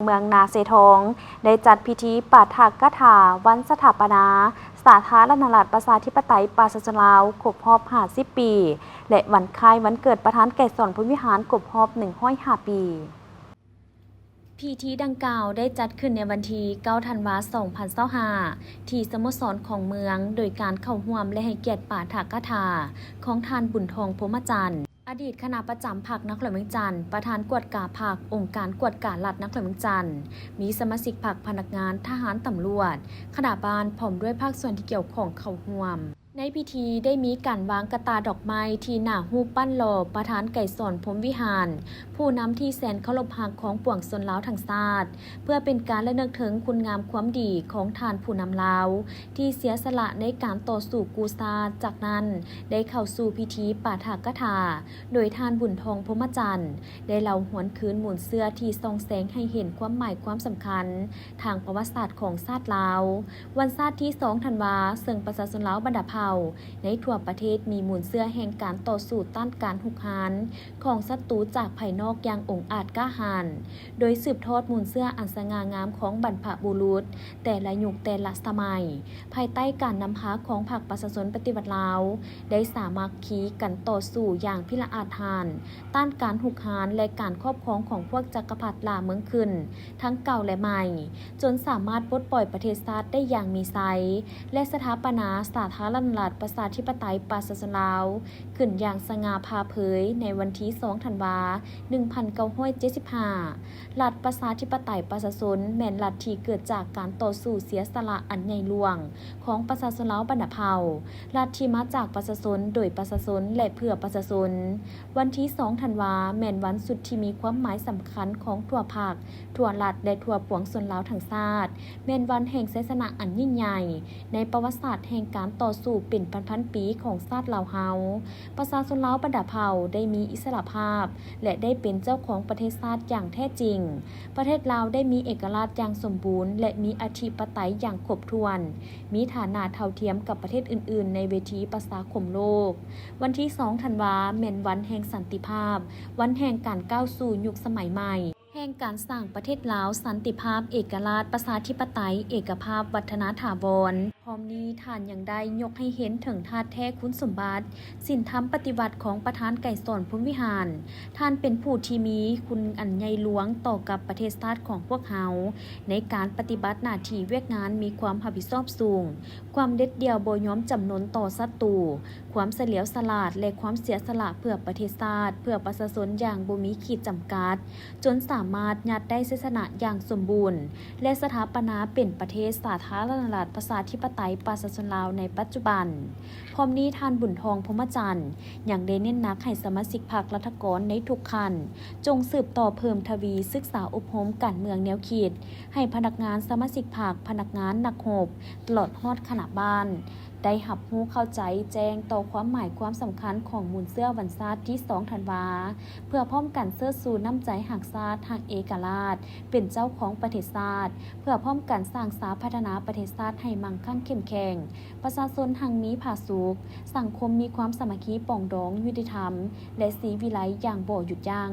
ເມືອງນາເຊທອງ ໄດ້ຈັດພິທີປາຖະກະຖາວັນສະຖາປະນາສາທາລະນະລັດປະຊາທິປະໄຕປະຊາຊົນລາວຄົບຮອບຫ້າສິບປີ ແລະ ວັນຄ້າຍວັນເກີດປະທານໄກສອນ ພົມວິຫານ ຄົບຮອບໜຶ່ງຮ້ອຍຫ້າປີ. ພິທີດັ່ງກ່າວໄດ້ຈັດຂຶ້ນໃນວັນທີເກົ້າ ທັນວາ ສອງພັນຊາວຫ້າ ທີ່ສະໂມສອນຂອງເມືອງ ໂດຍການເຂົ້າຮ່ວມ ແລະ ໃຫ້ກຽດປາຖະກະຖາຂອງທ່ານ ບຸນທອງ ພົມມະຈັນ ອະດີດຄະນະປະຈຳພັກນະຄອນຫຼວງວຽງຈັນ, ປະທານກວດກາພັກ, ອົງການກວດກາລັດນະຄອນຫຼວງວຽງຈັນ, ມີສະມາຊິກພັກ, ພະນັກງານ, ທະຫານ, ຕຳຫຼວດ, ຄະນະບ້ານ ພ້ອມດ້ວຍພາກສ່ວນທີ່ກ່ຽວຂ້ອງເຂົ້າຮ່ວມ. ໃນພິທີໄດ້ມີການວາງກະຕ່າດອກໄມ້ທີ່ໜ້າຮູບປັ້ນຫຼໍ່ປະທານໄກສອນ ພົມວິຫານ, ຜູ້ນຳທີ່ແສນເຄົາລົບຮັກຂອງປວງຊົນລາວທັງຊາດ, ເພື່ອເປັນການລະນຶກເຖິງຄຸນງາມຄວາມດີຂອງທ່ານຜູ້ນຳລາວ ທີ່ເສຍສະຫຼະໃນການຕໍ່ສູ້ກູ້ຊາດ. ຈາກນັ້ນໄດ້ເຂົ້າສູ່ພິທີປາຖະກະຖາ ໂດຍທ່ານ ບຸນທອງ ພົມມະຈັນ ໄດ້ເລົ່າຫວນຄືນມູນເຊື້ອທີ່ສ່ອງແສງໃຫ້ເຫັນຄວາມໝາຍຄວາມສຳຄັນທາງປະຫວັດສາດຂອງຊາດລາວ. ວັນຊາດທີສອງ ທັນວາ ເຊິ່ງປະຊາຊົນລາວບັນດາເຜົ່າໃນທົ່ວປະເທດມີມູນເຊື້ອແຫ່ງການຕໍ່ສູ້ຕ້ານການຮຸກຮານຂອງສັດຕູຈາກພາຍນອກຢ່າງອົງອາດກ້າຫານ, ໂດຍສືບທອດມູນເຊື້ອອັນສະຫງ່າງາມຂອງບັນພະບຸລຸດແຕ່ລະຍຸກແຕ່ລະສະໄໝ, ພາຍໃຕ້ການນຳພາຂອງພັກປະຊາຊົນປະຕິວັດລາວ ໄດ້ສາມັກຄີກັນຕໍ່ສູ້ຢ່າງພິລະອາດຫານ ຕ້ານການຮຸກຮານ ແລະ ການຄອບຄອງຂອງພວກຈັກກະພັດລ່າເມືອງຂຶ້ນ ທັງເກົ່າ ແລະ ໃໝ່, ຈົນສາມາດປົດປ່ອຍປະເທດຊາດໄດ້ຢ່າງມີໄຊ ແລະ ສະຖາປະນາສາທາລະນະລັດປະຊາທິປະໄຕປະຊາຊົນລາວ ຂຶ້ນຢ່າງສະຫງ່າຜ່າເຜີຍໃນວັນທີສອງ ທັນວາ ໜຶ່ງພັນເກົ້າຮ້ອຍເຈັດສິບຫ້າ. ລັດປະຊາທິປະໄຕປະຊາຊົນ ແມ່ນລັດທີ່ເກີດຈາກການຕໍ່ສູ້ເສຍສະຫຼະອັນໃຫຍ່ຫຼວງຂອງປະຊາຊົນລາວບັນດາເຜົ່າ, ລັດທີ່ມາຈາກປະຊາຊົນ, ໂດຍປະຊາຊົນ ແລະ ເພື່ອປະຊາຊົນ. ວັນທີສອງ ທັນວາ ແມ່ນວັນສຸດທີ່ມີຄວາມໝາຍສຳຄັນຂອງທົ່ວພັກ, ທົ່ວລັດ ແລະ ທົ່ວປວງຊົນລາວທັງຊາດ, ແມ່ນວັນແຫ່ງໄຊຊະນະອັນຍິ່ງໃຫຍ່ໃນປະຫວັດສາດແຫ່ງການຕໍ່ສູ້ເປັນພັນໆປີຂອງຊາດລາວເຮົາ. ປະຊາຊົນລາວບັນດາເຜົ່າໄດ້ມີອິດສະຫຼະພາບ ແລະ ໄດ້ເປັນເຈົ້າຂອງປະເທດຊາດຢ່າງແທ້ຈິງ. ປະເທດລາວໄດ້ມີເອກະລາດຢ່າງສົມບູນ ແລະ ມີອະທິປະໄຕຢ່າງຄົບຖ້ວນ, ມີຖານະເທົ່າທຽມກັບປະເທດອື່ນໆໃນເວທີປະຊາຄົມໂລກ. ວັນທີສອງ ທັນວາ ແມ່ນວັນແຫ່ງສັນຕິພາບ, ວັນແຫ່ງການກ້າວສູ່ຍຸກສະໄໝໃໝ່, ແຫ່ງການສ້າງປະເທດລາວສັນຕິພາບ, ເອກະລາດ, ປະຊາທິປະໄຕ, ເອກະພາບ, ວັດທະນາຖາວອນ. ພ້ອມນີ້ທ່ານຍັງໄດ້ຍົກໃຫ້ເຫັນເຖິງທາດແທ້ຄຸນສົມບັດ, ສິນທຳປະຕິວັດຂອງປະທານໄກສອນ ພົມວິຫານ. ທ່ານເປັນຜູ້ທີ່ມີຄຸນອັນໃຫຍ່ຫຼວງຕໍ່ກັບປະເທດຊາດຂອງພວກເຮົາ, ໃນການປະຕິບັດໜ້າທີ່ວຽກງານມີຄວາມຮັບຜິດຊອບສູງ, ຄວາມເດັດດ່ຽວບໍ່ຍອມຈຳນົນຕໍ່ສັດຕູ, ຄວາມສະຫຼຽວສະຫຼາດ ແລະ ຄວາມເສຍສະຫຼະເພື່ອປະເທດຊາດ, ເພື່ອປະຊາຊົນຢ່າງບໍ່ມີຂີດຈຳກັດ, ຈົນສາມາດຍາດໄດ້ໄຊຊະນະຢ່າງສົມບູນ ແລະ ສະຖາປະນາເປັນປະເທດສາທາລະນະລັດປະຊາທິປະໄຕປະຊາຊົນລາວໃນປັດຈຸບັນ. ພ້ອມນີ້ທ່ານ ບຸນທອງ ພົມມະຈັນ ຍັງໄດ້ເນັ້ນໜັກໃຫ້ສະມາຊິກພັກລັດຖະກອນໃນທຸກຂັ້ນ ຈົ່ງສືບຕໍ່ເພີ່ມທະວີສຶກສາອົບຮົມການເມືອງແນວຄິດ ໃຫ້ພະນັກງານສະມາຊິກພັກ, ພະນັກງານ, ນັກຮົບ ຕະຫຼອດຮອດຄະນະບ້ານ ໄດ້ຮັບຮູ້ເຂົ້າໃຈແຈ້ງຕໍ່ຄວາມໝາຍຄວາມສຳຄັນຂອງມູນເຊື້ອວັນຊາດທີສອງ ທັນວາ ເພື່ອພ້ອມກັນເຊີດຊູນ້ຳໃຈຮັກຊາດ, ຮັກເອກະລາດ, ເປັນເຈົ້າຂອງປະເທດຊາດ, ເພື່ອພ້ອມກັນສ້າງສາພັດທະນາປະເທດຊາດໃຫ້ມັ່ງຄັ່ງເຂັ້ມແຂງ, ປະຊາຊົນຮັ່ງມີຜາສຸກ, ສັງຄົມມີຄວາມສາມັກຄີປອງດອງ, ຍຸຕິທຳ ແລະ ສີວິໄລຢ່າງບໍ່ຢຸດຢັ້ງ.